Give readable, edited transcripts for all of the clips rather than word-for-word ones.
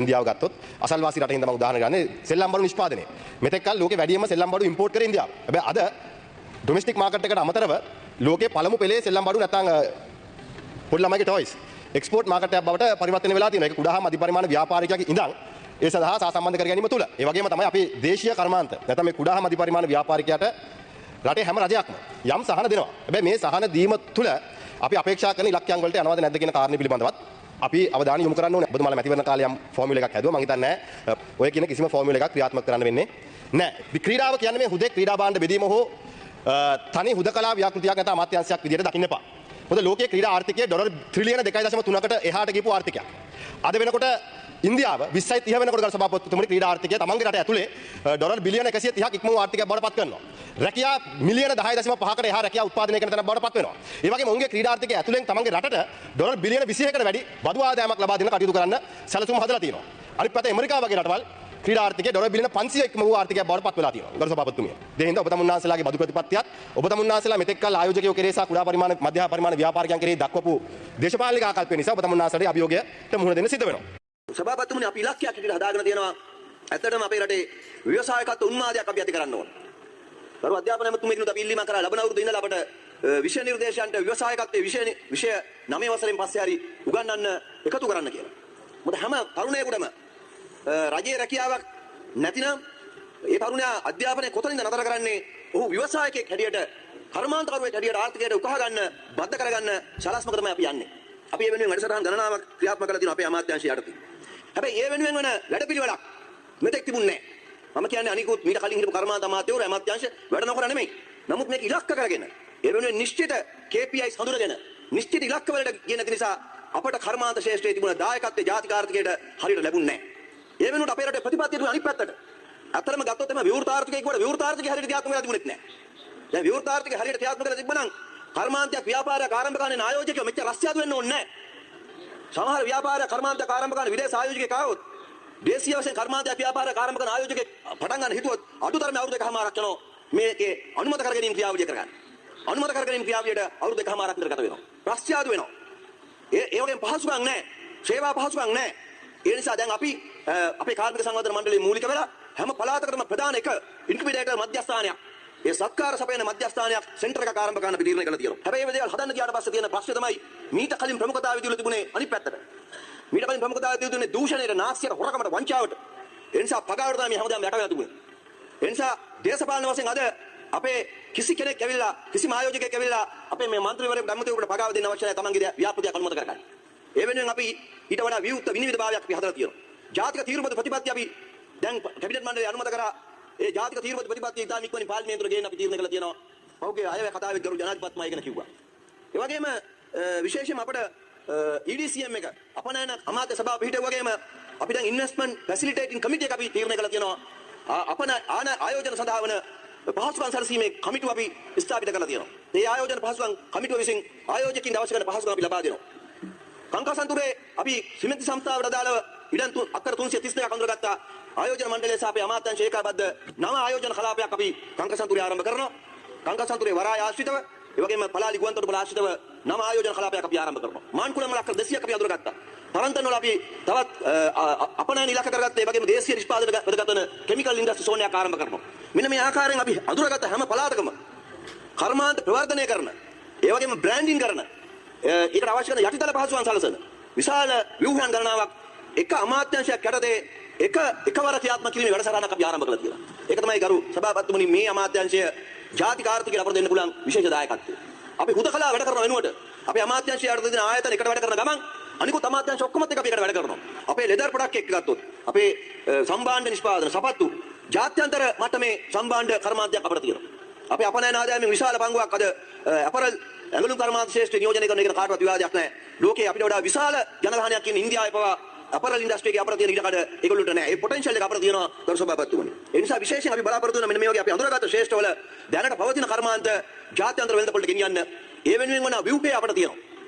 ඉන්දියාව ගත්තොත් අසල්වාසී රටකින් තමයි උදාහරණ ගන්නේ සෙල්ලම් බඩු නිෂ්පාදනය. මෙතෙක් කල් ලෝකේ වැඩියෙන්ම සෙල්ලම් බඩු ඉම්පෝට් කරේ ඉන්දියාව. හැබැයි අද ඩොමෙස්ටික් මාකට් එකට අමතරව ලෝකේ පළමු පෙළේ සෙල්ලම් බඩු නැත්නම් පොඩි ළමයිගේ ටොයිස් එක්ස්පෝර්ට් මාකට් එකක් බවට පරිවර්තනය වෙලා තියෙනවා. ඒක කුඩා හා මධ්‍ය පරිමාණ ව්‍යාපාරිකයෙක් ඉඳන් ඒ සඳහා සහසම්බන්ධ කර ගැනීම තුළ. ඒ වගේම තමයි අපි දේශීය කර්මාන්ත නැත්නම් මේ කුඩා හා මධ්‍ය පරිමාණ ව්‍යාපාරිකයාට රටේ හැම රජයක්ම යම් සහන දෙනවා. හැබැයි මේ සහන දීම තුළ අපි අපේක්ෂා කරන ඉලක්කයන් වලට යනවද නැද්ද කියන කාරණේ පිළිබඳවත් අපි අවධානය යොමු කරන්න ඕනේ. ඔබතුමාලා මැතිවරණ කාලේ යම් ෆෝමියුලා එකක් හැදුවා. මං හිතන්නේ ඔය කියන කිසිම ෆෝමියුලා එකක් ක්‍රියාත්මක කරන්න වෙන්නේ නැහැ. ක්‍රීඩාව කියන්නේ මේ හුදෙක් ක්‍රීඩා භාණ්ඩ බෙදීම හෝ තනි හුදකලා ව්‍යාකෘතියක් නැත්නම් අමාත්‍යාංශයක් විදියට දකින්න එපා. මොකද ලෝකයේ ක්‍රීඩා ආර්ථිකය ඩොලර් ට්‍රිලියන 2.3කට එහාට ගියපු ආර්ථිකයක්. අද වෙනකොට ඉන්දියාව 2030 වෙනකොට ගරු සභාපතිතුමනි ක්‍රීඩා ආර්ථිකය තමන්ගේ රට ඇතුලේ ඩොලර් බිලියන 130ක් ඉක්ම වූ ආර්ථිකයක් බවට පත් කරනවා. රැකියා මිලියන 10.5කට එහා රැකියා උත්පාදනය කරන තැනක් බවට පත් වෙනවා. ඒ වගේම ඔවුන්ගේ ක්‍රීඩා ආර්ථිකය ඇතුලෙන් තමන්ගේ රටට ඩොලර් බිලියන 21කට වැඩි බදු ආදායමක් ලබා දෙන්න කටයුතු කරන්න සැලසුම් හදලා තියෙනවා. අනිත් පැත්තේ ඇමරිකාව වගේ රටවල් ක්‍රීඩා ආර්ථිකය ඩොලර් බිලියන 500 ඉක්ම වූ ආර්ථිකයක් බවට පත් වෙලා තියෙනවා. ගරු සභාපතිතුමිය. ඒ හින්දා ඔබ තමුන්නාන්සේලාගේ බදු ප්‍රතිපත්තියත් ඔබ තමුන්නාන්සේලා මෙතෙක් කල් ආයෝජකයෝ කෙරේ සහ කුඩා පරිමාණ මධ්‍ය පරිමාණ ව්‍යාපාරිකයන් කෙරෙහි දක්වපු දේශපාලනික ආකල්පය නිසා ඔබ තමුන්නාන්සේලාට අභියෝගයට මුහුණ දෙන්න සිද්ධ වෙනවා. සභාපතිතුමනි අපි ඉලක්කයක් හැටියට හදාගෙන තියෙනවා. ඇත්තටම අපේ රටේ ව්‍යවසායකත්ව උන්මාදයක් අපි ඇති කරන්න ඕන. ගරු අධ්‍යාපන ඇමතුමගෙනුත් අපි ඉල්ලීමක් කරා ලබන අවුරුද්ද ඉඳලා අපට විෂය නිර්දේශයන්ට ව්‍යවසායකත්වයේ විෂය 9 වසරෙන් පස්සේ හරි උගන්වන්න එකතු කරන්න කියලා. මොකද හැම තරුණයෙකුටම රජයේ රැකියාවක් නැතිනම් ඒ තරුණයා අධ්‍යාපනය කොතනින්ද නතර කරන්නේ? ඔහු ව්‍යවසායකයෙක් හැටියට කර්මාන්තකරුවෙක් හැටියට ආර්ථිකයට උකහා ගන්න, බද්ධ කරගන්න සලස්මක තමයි අපි යන්නේ. අපි ඒ වෙනුවෙන් වැඩසටහන් ගණනාවක් ක්‍රියාත්මක කරලා තියෙනවා අපේ අමාත්‍යාංශය යටතේ. හැබැයි ඒ වෙනුවෙන් වන වැඩපිළිවෙලක් මෙතෙක් තිබුණේ නැහැ. මම කියන්නේ අනිකුත් මීට කලින් හිටපු කර්මාන්ත අමාත්‍යවරු අමාත්‍යාංශ වැඩ නොකර නෙමෙයි. නමුත් මේක ඉලක්ක කරගෙන ඒ වෙනුවෙන් නිශ්චිත KPIs හඳුනගෙන නිශ්චිත ඉලක්ක වලට ගියේ නැති නිසා අපට කර්මාන්ත ශාස්ත්‍රයේ තිබුණ දායකත්වයේ ජාතික ආර්ථිකයට හරියට ලැබුණේ නැහැ. ඒ වෙනුවට අපේ රටේ ප්‍රතිපත්තිය තිබුණ අනිත් පැත්තට. අතරම ගත්තොත් එimhe විවෘත ආර්ථිකය කියුවට විවෘත ආර්ථිකය හරියට ක්‍රියාත්මක වෙලා තිබුණෙත් නැහැ. දැන් විවෘත ආර්ථිකය හරියට ක්‍රියාත්මක වෙලා තිබ්බනම් කර්මාන්තයක් ව්‍යාපාරයක් ආරම්භ කරන්නේ ආයෝජකයෝ මෙච්චර රස්තියාදු වෙන්න ඕනේ නැහැ. සමහර ව්‍යාපාරයක් කර්මාන්තයක් ආරම්භ කරන විදේශ ආයෝජකයෙක් ආවොත් දේශීය වශයෙන් කර්මාන්තයක් ව්‍යාපාරයක් ආරම්භ කරන ආයෝජකයෙක් පටන් ගන්න හිතුවොත් අඩුතරමේ අවුරුදු එකහමාරක් යනවා මේකේ අනුමත කර ගැනීම ක්‍රියාවලිය කරගන්න. අනුමත කර ගැනීම ක්‍රියාවලියට අවුරුදු එකහමාරක් විතර ගත වෙනවා. රස්තියාදු වෙනවා. ඒ වගේම පහසුකම් නැහැ. සේවා පහසුකම් නැහැ. ඒ නිසා දැන් අපි අපේ කාර්මික සංවර්ධන මණ්ඩලයේ මූලික වෙලා හැම පළාතකටම ප්‍රධාන එක ඉන්කියුබේටර් මධ්‍යස්ථානයක්. ඒ සත්කාර සපයන මධ්‍යස්ථානයක් සෙන්ටර් එකක් ආරම්භ කරන්න අපි තීරණය කළා තියෙනවා. හැබැයි මේ දේවල් හදන්න ගියාට පස්සේ තියෙන ප්‍රශ්නේ තමයි මීට කලින් ප්‍රමුඛතාවය දීලා තිබුණේ අනිත් පැත්තට. මීට කලින් ප්‍රමුඛතාවය දීලා තිබුණේ දූෂණයට, නාස්තියට, හොරකමට, වංචාවට. ඒ නිසා පගාවට තමයි හැමදාම යට වෙලා තිබුණේ. ඒ නිසා දේශපාලන වශයෙන් අද අපේ කිසි කෙනෙක් ඇවිල්ලා කිසිම ආයෝජකයෙක් ඇවිල්ලා අපේ මේ මන්ත්‍රීවරයෙකුට ඇමතිවරයෙකුට පගාව දෙන්න අවශ්‍ය නැහැ තමන්ගේ ව්‍යාපෘතියක් අනුමත කරගන්න. ඒ වෙනුවෙන් අපි ඊට වඩා විවුර්ත විනිවිදභාවයක් අපි හදලා තියෙනවා. ජාතික තීරුබදු ප්‍රතිපත්ති අපි දැන් කැබිනට් මණ්ඩලය අනුමත කරා. ඒ ජාතික තීරුබදු ප්‍රතිපත්තිය ඉතාම ඉක්මනින් පාර්ලිමේන්තුවට ගේන්න අපි තීරණය කළා තියෙනවා. පහුගිය අයවැය කතාවෙත් ගරු ජනාධිපතිතුමා ඒ ගැන කිව්වා. ඒ වගේම විශේෂයෙන්ම අපට EDCM එක අපනයන අමාත්‍ය සභාව පිහිටුවා වගේම අපි දැන් ඉන්වෙස්ට්මන්ට් ෆැසිලිටේටිං කමිටි එක අපි තීරණය කළා තියෙනවා. අපන ආයෝජන සඳහා වන පහසුකම් සැලසීමේ කමිටුව අපි ස්ථාපිත කරලා තියෙනවා. මේ ආයෝජන පහසුකම් කමිටුව විසින් ආයෝජකින් අවශ්‍ය කරන පහසුකම් අපි ලබා දෙනවා. කංකාසන්තුරේ අපි සිමෙන්ති සංස්ථාවට අදාළව ඉඩම් අක්කර 332ක් අඳුරගත්තා. ආයෝජන මණ්ඩලය සහ අපේ අමාත්‍යාංශ ඒකාබද්ධ නව ආයෝජන කලාපයක් අපි කංකාසන්තුරේ ආරම්භ කරනවා. කංකාසන්තුරේ වරාය ආශ්‍රිතව, ඒ වගේම පලාලි ගුවන්තොටුපළ ආශ්‍රිතව නව ආයෝජන කලාපයක් අපි ආරම්භ කරනවා. මාන්කුලම් වල අක්කර 200ක් අපි අඳුරගත්තා. පරන්තන් වල අපි තවත් අපනයන ඉලක්ක කරගත්ත ඒ වගේම දේශීය නිෂ්පාදන වැදගත් වන කෙමිකල් ඉන්ඩස්ට්‍රි සෝන් එකක් ආරම්භ කරනවා. මෙන්න මේ ආකාරයෙන් අපි අඳුරගත්ත හැම පළාතකම කර්මාන්ත ප්‍රවර්ධනය කරන, ඒ වගේම බ්‍රෑන්ඩින් කරන, ඒකට අවශ්‍ය කරන යටිතල පහසුකම් සලසන විශාල ව්‍යුහයන් ගණනාවක් එක අමාත්‍යාංශයක් යටතේ එක එකවර ක්‍රියාත්මක කිරීමේ වැඩසටහනක් අපි ආරම්භ කළා කියලා. ඒක තමයි ගරු සභාපතිතුමනි මේ අමාත්‍යාංශය ජාතික ආර්ථිකයට අපට දෙන්න පුළුවන් විශේෂ දායකත්වය. අපි හුදකලා වැඩ කරන වෙනුවට අපේ අමාත්‍යාංශය යටතේ තියෙන ආයතන එකට වැඩ කරන ගමන් අනිකුත් අමාත්‍යාංශ ඔක්කොමත් එක්ක අපි එකට වැඩ කරනවා. අපේ ලෙදර් ප්‍රොඩක්ට් එක ගත්තොත් අපේ සම්භාණ්ඩ නිෂ්පාදන සපත්තු ජාත්‍යන්තර මට්ටමේ සම්භාණ්ඩ කර්මාන්තයක් අපට තියෙනවා. අපේ අපනයන ආදායමෙන් විශාල පංගුවක් අද ඇපරල් ඇඟලුම් කර්මාන්ත ශ්‍රේෂ්ඨ නියෝජනය කරන එක කාටවත් විවාදයක් නැහැ. ලෝකේ අපිට වඩා විශාල ජනගහනයක් ඉන්න ඉන්දියාවේ පවා අපරල් ඉන්ඩස්ට්‍රි එකේ අපට තියෙන ඉඩකඩ ඒගොල්ලන්ට නැහැ. ඒ පොටෙන්ෂල් එක අපට තියෙනවා ගරු සභාපතිතුමනි. ඒ නිසා විශේෂයෙන් අපි බලාපොරොත්තු වෙන මෙන්න මේ වගේ අපි අඳුරගත්ත ශ්‍රේෂ්ඨවල දැනට පවතින කර්මාන්ත ජාත්‍යන්තර වෙළඳපොළට ගෙනියන්න ඒ වෙනුවෙන් වන ව්‍යුහය අපට තියෙනවා.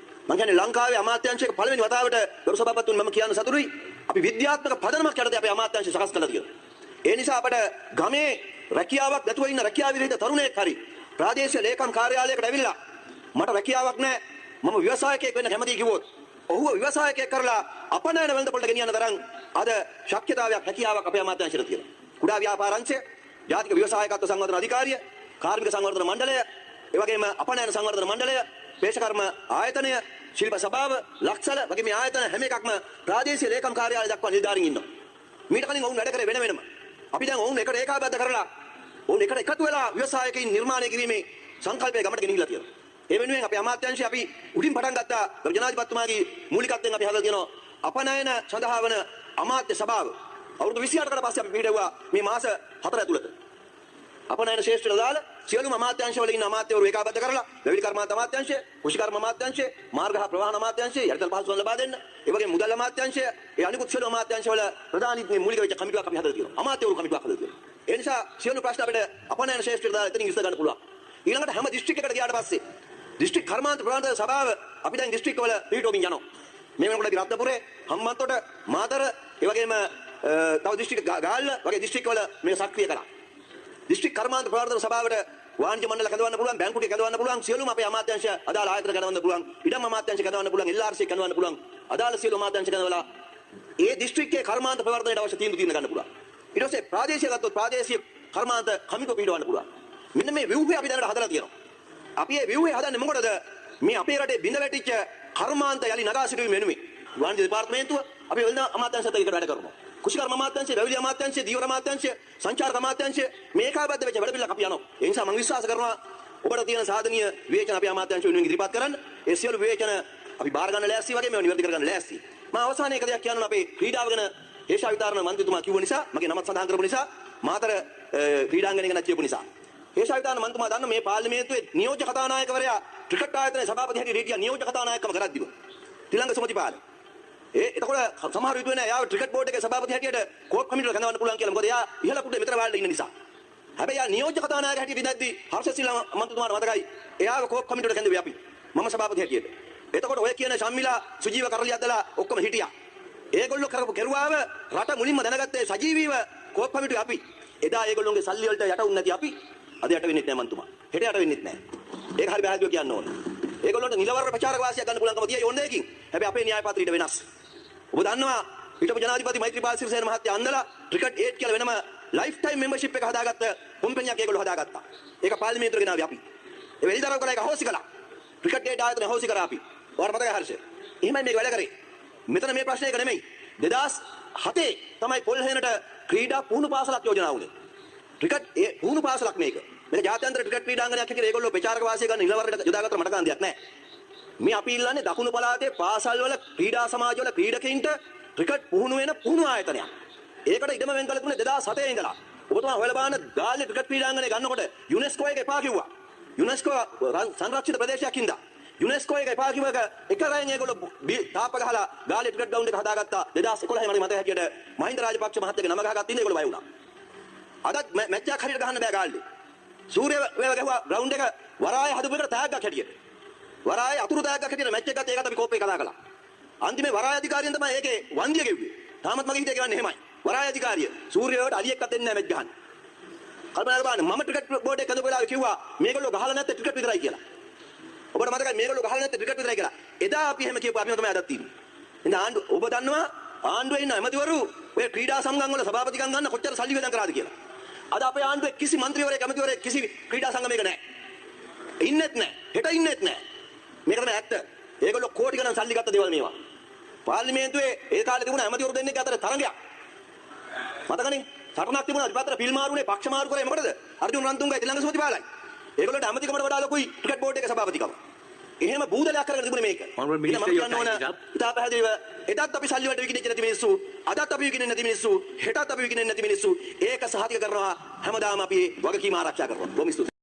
මං කියන්නේ ලංකාවේ අමාත්‍යාංශයක පළවෙනි වතාවට ගරු සභාපතිතුමනි මම කියන්න සතුටුයි. අපි විද්‍යාත්මක පදනමක් යටතේ අපේ අමාත්‍යාංශය සකස් කරලා තියෙනවා. ඒ නිසා අපට ගමේ රැකියාවක් නැතුව ඉන්න රැකියාව විරහිත තරුණයෙක් හරි ප්‍රාදේශීය ලේකම් කාර්යාලයකට ඇවිල්ලා මට රැකියාවක් නැහැ මම ව්‍යවසායකයෙක් වෙන්න කැමතියි කිව්වොත් ඔහුව ව්‍යවසායකයෙක් කරලා අපනයන වෙළඳපොළට ගෙනියන්න තරම් අද ශක්‍යතාවයක් හැකියාවක් අපේ අමාත්‍යාංශයට තියෙනවා. කුඩා ව්‍යාපාර අංශය, ජාතික ව්‍යවසායකත්ව සංවර්ධන අධිකාරිය, කාර්මික සංවර්ධන මණ්ඩලය, ඒ වගේම අපනයන සංවර්ධන මණ්ඩලය, පේශකර්ම ආයතනය, ශිල්ප සභාව, ලක්සල වගේ මේ ආයතන හැම එකක්ම ප්‍රාදේශීය ලේකම් කාර්යාලය දක්වා නිලධාරීන් ඉන්නවා. මීට කලින් ඔවුන් වැඩ කරේ වෙන වෙනම. අපි දැන් ඔවුන් එකට ඒකාබද්ධ කරලා ඔවුන් එකට එකතු වෙලා ව්‍යවසායකයින් නිර්මාණය කිරීමේ සංකල්පය ගමට ගෙනහිල්ලා තියෙනවා. ඒ වෙනුවෙන් අපේ අමාත්‍යාංශය අපි උඩින් පටන් ගත්තා. ජනාධිපතිතුමාගේ මූලිකත්වයෙන් අපි හදලා තියෙනවා අපනයන සඳහා වන අමාත්‍ය සභාව. අවුරුදු 28කට පස්සේ අපි පිහිටුවා මේ මාස 4 ඇතුළත. අපනයන ශ්‍රේෂ්ඨට දාලා සියලුම අමාත්‍යාංශවල ඉන්න අමාත්‍යවරු ඒකාබද්ධ කරලා වැවිලි කර්මාන්ත අමාත්‍යාංශය, කෘෂිකර්ම අමාත්‍යාංශය, මාර්ග හා ප්‍රවාහන අමාත්‍යාංශය, යටිතල පහසුකම් ලබා දෙන්න, ඒ වගේම මුදල් අමාත්‍යාංශය, ඒ අනිකුත් සියලු අමාත්‍යාංශවල ප්‍රධානීත්වයේ මූලික වෙච්ච කමිටුවක් අපි හදලා තියෙනවා. අමාත්‍යවරු කමිටුවක් හදලා තියෙනවා. ඒ නිසා සියලු ප්‍රශ්න අපිට අපනයන ශ්‍රේෂ්ඨට දාලා එතනින් විසඳ ගන්න පුළුවන්. ඊළඟට හැම දිස්ත්‍රික් එකකට ගියාට පස්සේ දිස්ත්‍රික් කර්මාන්ත ප්‍රාන්ත සභාව අපි දැන් දිස්ත්‍රික්කවල පිහිටුවමින් යනවා. මේ වෙනකොට අපි රත්නපුරේ, හම්බන්තොට, මාතර, ඒ වගේම තව දිස්ත්‍රික් ගාල්ල වගේ දිස්ත්‍රික්කවල මේක සක්‍රිය කළා. දිස්ත්‍රික් කර්මාන්ත ප්‍රවර්ධන සභාවට වාණිජ මණ්ඩල කැඳවන්න පුළුවන්, බැංකු ටික කැඳවන්න පුළුවන්, සියලුම අපේ අමාත්‍යාංශ අදාළ ආයතන කැඳවන්න පුළුවන්, ඉඩම් අමාත්‍යාංශ කැඳවන්න පුළුවන්, LRC කැඳවන්න පුළුවන්, අදාළ සියලු අමාත්‍යාංශ කැඳවලා ඒ දිස්ත්‍රික්කයේ කර්මාන්ත ප්‍රවර්ධනයට අවශ්‍ය තීන්දුව తీරන ගන්න පුළුවන්. ඊට පස්සේ ප්‍රාදේශීය ගත්තොත් ප්‍රාදේශීය කර්මාන්ත කමිටුව පිහිටවන්න පුළුවන්. මෙන්න මේ ව්‍යුහය අපි දැනට හදලා තියෙනවා. අපි මේ ව්‍යුහය හදන්නේ මොකටද? මේ අපේ රටේ බිඳ වැටිච්ච කර්මාන්ත යලි නගා සිටුවීම වෙනුවෙන්. වාණිජ දෙපාර්තමේන්තුව අපි වෙළඳ අමාත්‍යාංශයත් එක්ක වැඩ කරනවා. කුෂිකර්ම අමාත්‍යාංශය, වැවිලි අමාත්‍යාංශය, දීවර අමාත්‍යාංශය, සංචාරක අමාත්‍යාංශය මේ ඒකාබද්ධ වෙච්ච වැඩ පිළිවෙලක් අපි යනවා. ඒ නිසා මම විශ්වාස කරනවා ඔබට තියෙන සාධනීය විවේචන අපේ අමාත්‍යාංශ වෙනුවෙන් ඉදිරිපත් කරන්න. ඒ සියලු විවේචන අපි බාර ගන්න ලෑස්ති වගේ මේවා නිවැරදි කරගන්න ලෑස්ති. මම අවසානයේ එක දෙයක් කියන්න ඕන. අපේ ක්‍රීඩාව ගැන හේෂා විතාරණ මන්ත්‍රීතුමා කිව්ව නිසා, මගේ නමත් සඳහන් කරපු නිසා, මාතර ක්‍රීඩාංගණය ගැන කියපු නිසා. හේෂා විතාරණ මන්ත්‍රීතුමා දන්න මේ පාර්ලිමේන්තුවේ නියෝජ්‍ය කතානායකවරයා ක්‍රිකට් ආයතනයේ සභාපති හැටියට හිටියා නියෝජ්‍ය කතානායකකම කරද්දිම. තිලංග සුමතිපාල. ඒ එතකොට සමහර විට වෙන එයාව ක්‍රිකට් බෝඩ් එකේ සභාපති හැටියට කෝප් කමිටුවට කැඳවන්න පුළුවන් කියලා. මොකද එයා ඉහළ කුඩේ මෙතන වාඩිලා ඉන්න නිසා. හැබැයි එයා නියෝජ්‍ය කතානායක හැටියට ඉඳද්දි හර්ෂ සිල්වා මන්ත්‍රීතුමාට මතකයි එයාව කෝප් කමිටුවට කැඳුවේ අපි. මම සභාපති හැටියට. එතකොට ඔය කියන ශම්මිලා සුජීව කරලිය අදලා ඔක්කොම හිටියා. ඒගොල්ලෝ කරපු කෙරුවාව රට මුලින්ම දැනගත්තේ සජීවීව කෝප් කමිටුවේ අපි. එදා ඒගොල්ලෝගේ සල්ලි වලට යට වුනේ නැති අපි අද යට වෙන්නෙත් නෑ මන්තුමා. හෙට යට වෙන්නෙත් නෑ. ඒක හරි පැහැදිලිව කියන්න ඕනේ. ඒගොල්ලන්ට නිලවර ප්‍රචාරක වාසියක් ගන්න පුළුවන්කම තියෙයි ඕන දෙයකින්. හැබැයි අපේ න්‍යාය පත්‍රය ඊට වෙනස්. ඔබ දන්නවා හිටපු ජනාධිපති මෛත්‍රීපාල සිරිසේන මහත්තයා අන්දලා ක්‍රිකට් 8 කියලා වෙනම ලයිෆ් ටයිම් මෙම්බර්ෂිප් එක හදාගත්ත කොම්පැනියක් ඒගොල්ලෝ හදාගත්තා. ඒක පාර්ලිමේන්තුවට ගෙනාවේ අපි. ඒ වෙලිදරව් කරලා ඒක අහෝසි කළා. ක්‍රිකට් 8 ආයතනය අහෝසි කරා අපි. ඔයාලට මතකයි හර්ෂ? එහෙමයි මේක වැඩ කරේ. මෙතන මේ ප්‍රශ්නේ එක නෙමෙයි. 2007 තමයි පොල්හේනට ක්‍රීඩා පුහුණු පාසලක් යෝජනා වුණේ. ක්‍රිකට් ඒ පුහුණු පාසලක් මේක. මේක ජාත්‍යන්තර ක්‍රිකට් ක්‍රීඩාංගණයක් හැටියට ඒගොල්ලෝ ප්‍රචාරක වාසිය ගන්න නිලවරට යොදාගත්තට මට ගන්න දෙයක් නෑ. මේ අපි ඉල්ලන්නේ දකුණු පළාතේ පාසල් වල ක්‍රීඩා සමාජ වල ක්‍රීඩකයින්ට ක්‍රිකට් පුහුණු වෙන පුහුණු ආයතනයක්. ඒකට ඉඩම වෙන් කළ තිබුණේ 2007 ඉඳලා. ඔබතුමා හොයලා බලන්න ගාල්ලේ ක්‍රිකට් ක්‍රීඩාංගණය ගන්නකොට යුනෙස්කෝ එක එපා කිව්වා. යුනෙස්කෝ සංරක්ෂිත ප්‍රදේශයක් හින්දා යුනෙස්කෝ එක එපා කිව්ව එක එක රැයෙන් ඒගොල්ලෝ තාප්ප ගහලා ගාල්ලේ ක්‍රිකට් ග්‍රවුන්ඩ් එක හදාගත්තා. 2011 මට මතක හැටියට මහින්ද රාජපක්ෂ මහත්තයාගේ නම ගහගත්ත ඉඳන් ඒගොල්ලෝ බය වුණා. අදත් මැච් එකක් හරියට ගහන්න බෑ ගාල්ලේ. සූර්ය වේව ගැහුවා ග්‍රවුන්ඩ් එක වරාය හදපු එකට තෑග්ගක් හැටියට. වරාය අතුරු තෑග්ගක් හැටියට මැච් එක ගත්ත ඒකත් අපි කෝප් එකේ කතා කළා. අන්තිමේ වරාය අධිකාරියෙන් තමයි ඒකේ වන්දිය ගෙව්වේ. තාමත් මගේ හිතේ කියවන්නේ එහෙමයි. වරාය අධිකාරිය සූර්ය වේවට අලියෙක්වත් දෙන්නේ නැහැ මැච් ගහන්න. කල්පනා කරලා බලන්න මම ක්‍රිකට් බෝඩ් එක කඳපු වෙලාවේ කිව්වා මේගොල්ලෝ ගහලා නැත්තේ ක්‍රිකට් විතරයි කියලා. ඔබට මතකයි මේගොල්ලෝ ගහලා නැත්තේ ක්‍රිකට් විතරයි කියලා. එදා අපි එහෙම කියපුවා අපිම තමයි අදත් තියෙන්නේ. එහෙනම් ආණ්ඩුව ඔබ දන්නවා ආණ්ඩුවේ ඉන්න ඇමතිවරු ඔය ක්‍රීඩා සංගම් වල සභාපතිකම් ගන්න කොච්චර සල්ලි වියදම් කරාද කියලා. අද අපේ ආණ්ඩුවේ කිසි මන්ත්‍රීවරයෙක් ඇමතිවරයෙක් කිසි ක්‍රීඩා සංගමයක නැහැ. ඉන්නෙත් නැහැ. හෙට ඉන්නෙත් නැහැ. මේක තමයි ඇත්ත. ඒගොල්ලෝ කෝටි ගණන් සල්ලි ගත්ත දේවල් මේවා. පාර්ලිමේන්තුවේ ඒ කාලේ තිබුණ ඇමතිවරු දෙන්නෙක් අතර තරඟයක්. මතකනේ? සටනක් තිබුණා. දෙපැත්තට පිල් මාරුනේ පක්ෂ මාරු කරේ මොකටද? අර්ජුන් රන්තුංගයි තිලංග සුමතිපාලයි. ඒගොල්ලන්ට ඇමතිකමට වඩා ලොකුයි ක්‍රිකට් බෝඩ් එකේ සභාපතිකම. එහෙම බූදලයක් කරගෙන තිබුණේ මේක. ඉතා පැහැදිලිව එදත් අපි සල්ලි වලට විකිණෙච්ච නැති මිනිස්සු, අදත් අපි විකිණෙන්නේ නැති මිනිස්සු, හෙටත් අපි විකිණෙන්නේ නැති මිනිස්සු. ඒක සහතික කරනවා හැමදාම අපි වගකීම ආරක්ෂා කරනවා. බොහොම ස්තුතියි.